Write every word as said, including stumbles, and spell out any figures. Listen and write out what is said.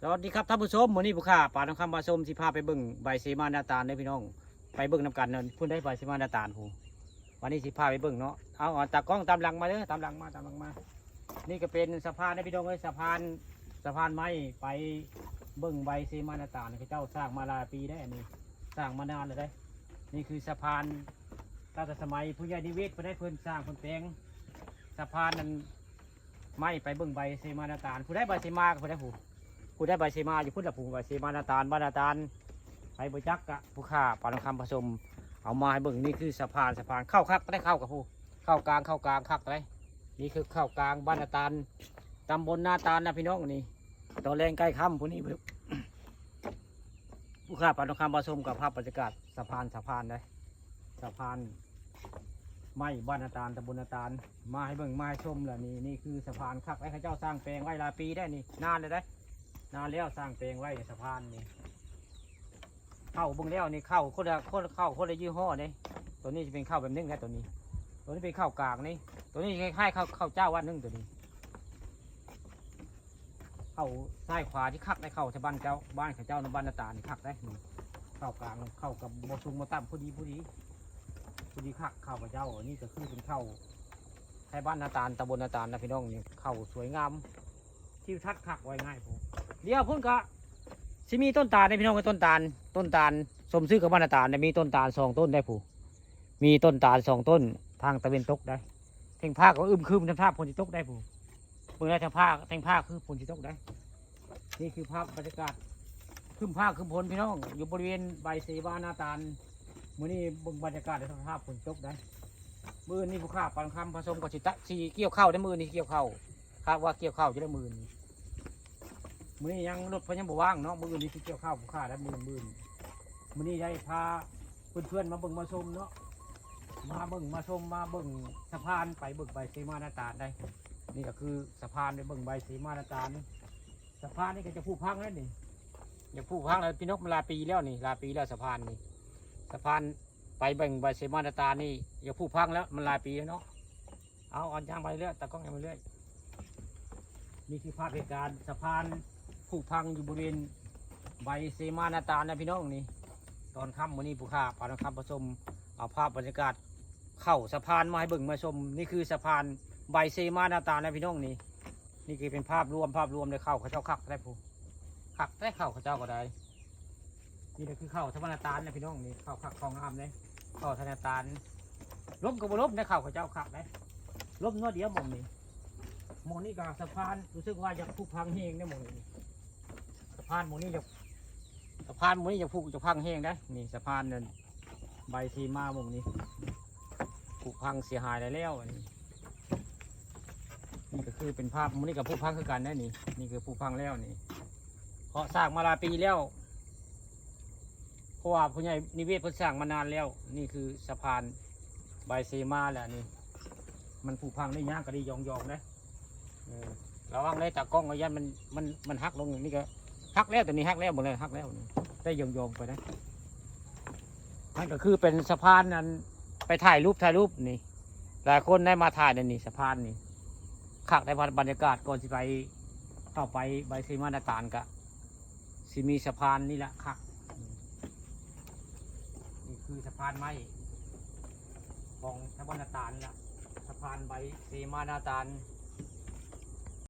สวัสดีครับท่านผู้ชม มื้อนี้ผู้ข้าปาดทองคำผสมสิพาไปเบิ่งใบเสมานาตาลเด้อพี่น้อง ไปเบิ่งนำกันเนาะ เพิ่นได้ใบเสมานาตาลพู้น วันนี้สิพาไปเบิ่งเนาะ เอา เอาตากล้องตามหลังมาเด้อ ตามหลังมา ตามหลังมา นี่ก็เป็นสะพานนะพี่น้องเอ้ย สะพาน สะพานไม้ไปเบิ่งใบเสมานาตาล เขาเจ้าสร้างมาหลายปีได้อันนี้ สร้างมานานแล้วได้ นี่คือสะพานตั้งแต่สมัยผู้ใหญ่นิเวศน์เพิ่นได้เพิ่นสร้างเพิ่นแปลง สะพานนั้น ไม้ไปเบิ่งใบเสมานาตาล ผู้ได้ใบเสมากับผู้ได้ผู้ ผู้ได้ใบเสมาอยู่พุ้นละผู้ ใบเสมานาตาล บ้านนาตาล ไปบ่จักกะผู้ข้าปาดทองคำผสม เอามาให้เบิ่ง นี่คือสะพาน สะพาน เข้าคักได้เข้ากับผู้ เข้ากลาง เข้ากลางคักได้ นี่คือเข้ากลางบ้านนาตาล ตำบลนาตาลนะพี่น้องนี่ ตอนแลงใกล้ค่ำพู้นนี่ ผู้ข้าปาดทองคำผสมกับภาพบรรยากาศสะพาน สะพานได้ สะพานไม้บ้านนาตาล ตำบลนาตาล มาให้เบิ่งมาให้ชมแหละนี่ นี่คือสะพานคักไอ้เขาเจ้าสร้างแปลงไว้หลายปีได้นี่ นานเลยได้ นานแล้วสร้างแปลงไว้ในสะพานนี่ เข้าเบิ่งแล้วนี่เข้าคนละคนเข้าคนละยี่ห้อนี่ ตัวนี้จะเป็นเข้าแบบนึงนะตัวนี้ ตัวนี้เป็นเข้ากลางนี่ ตัวนี้คล้ายๆเข้าเข้าเจ้าวันนึงตัวนี้ เข้าซ้ายขวาที่คักได้เข้าที่บ้านเจ้า บ้านเขาเจ้าในบ้านนาตาลนี่คักได้นี่ เข้ากลางเข้ากับบ่สูงบ่ต่ำพอดีพอดี พอดีคักเข้ากับเจ้า อันนี้ก็คือเป็นเข้าไทยบ้านนาตาล ตำบลนาตาลนะพี่น้องนี่ เข้าสวยงาม ทิวทัศน์คักไว้ง่ายพอ เดี๋ยวพุ้นก็สิมีต้นตาลนะพี่น้อง ต้นตาล ต้นตาลสมชื่อกับบ้านนาตาลนะ มีต้นตาลสองต้นได้ผู้ มีต้นตาลสองต้น ทางตะเวนตกได้ แถงภาคก็อึมครึม แถงภาคฝนสิตกได้ผู้ เบิ่งแล้วแถงภาค แถงภาคคือฝนสิตกได้ นี่คือภาพบรรยากาศ ครึ้มฟ้าครึ้มฝนพี่น้อง อยู่บริเวณใบเสมานาตาล มื้อนี้เบิ่งบรรยากาศในสภาพฝนตกได้ มื้อนี้ผู้ข้าปาดทองคำผสมกับสิตะ สิเกี่ยวข้าวได้มื้อนี้เกี่ยวข้าว คาดว่าเกี่ยวข้าวจะได้มื้อนี้ มื้อนี้ยังรถเพิ่นยังบ่ว่างเนาะ มื้อนี้สิเกี่ยวข้าวผู้ข้าได้มื้อ มื้อนี้ มื้อนี้ได้พาเพื่อนๆมาเบิ่งมาชมเนาะ มาเบิ่งมาชม มาเบิ่งสะพานไปเบิ่งใบเสมานาตาลได้ นี่ก็คือสะพานไปเบิ่งใบเสมานาตาล สะพานนี่ก็จะผุพังแล้วนี่ จะผุพังแล้วพี่น้อง มันหลายปีแล้วนี่ หลายปีแล้วสะพานนี่ สะพานไปเบิ่งใบเสมานาตาลนี่ จะผุพังแล้ว มันหลายปีแล้วเนาะ เอา เอาย่างไปเรื่อย ตากล้องย่างไปเรื่อย นี่คือภาพเหตุการณ์สะพานผุพังอยู่บริเวณใบเสมานาตาลนะพี่น้องนี่ ตอนค่ำมื้อนี้ผู้ข้าปาดทองคำผสม เอาภาพบรรยากาศเข้าสะพานมาให้เบิ่งมาชม นี่คือสะพานใบเสมานาตาลนะพี่น้องนี่ นี่คือเป็นภาพรวม ภาพรวมเลย เข้าเขาเจ้าคักได้ผู้ คักได้เข้าเขาเจ้าก็ได้ นี่ก็คือเข้าไทยบ้านนาตาลนะพี่น้องนี่ เข้าคักเข้างามเลย เข้าไทยนาตาล ล้มก็บ่ล้มได้ เข้าเขาเจ้าคักได้ ล้มน้อยเดียวหม่องนี้ หม่องนี้ก็สะพาน รู้สึกว่าอยากผุพังแฮงได้หม่องนี้ สะพานหม่องนี้อยาก สะพานหม่องนี้อยากผุจะพังแฮงได้ นี่สะพานนั่น ใบเสมาหม่องนี้ ผุพังเสียหายแล้วอันนี้ นี่ก็คือเป็นภาพ มื้อนี้ก็ผุพังคือกันนะนี่ นี่คือผุพังแล้วนี่ เพราะสร้างมาหลายปีแล้ว เพราะว่าผู้ใหญ่นิเวศน์เพิ่นสร้างมานานแล้ว นี่คือสะพานใบเสมาแหละนี่ มันผุพังได้ยากก็ได้ยองๆนะ เออ ระวังได้ตากล้องเอา ย่านมัน มัน มันหักลง นี่ก็หักแล้ว ตัวนี้หักแล้วหมดเลย หักแล้วนี่ ได้ยองๆไปนะ นั่นก็คือเป็นสะพานนั้น ไปถ่ายรูป ถ่ายรูปนี่ หลายคนได้มาถ่ายในนี่ สะพานนี่ คักได้บรรยากาศก่อนสิไป เข้าไปใบเสมานาตาลกะ สิมีสะพานนี่แหละคัก นี่คือสะพานไม้ของไทยบ้านนาตาลละ สะพานใบเสมานาตาล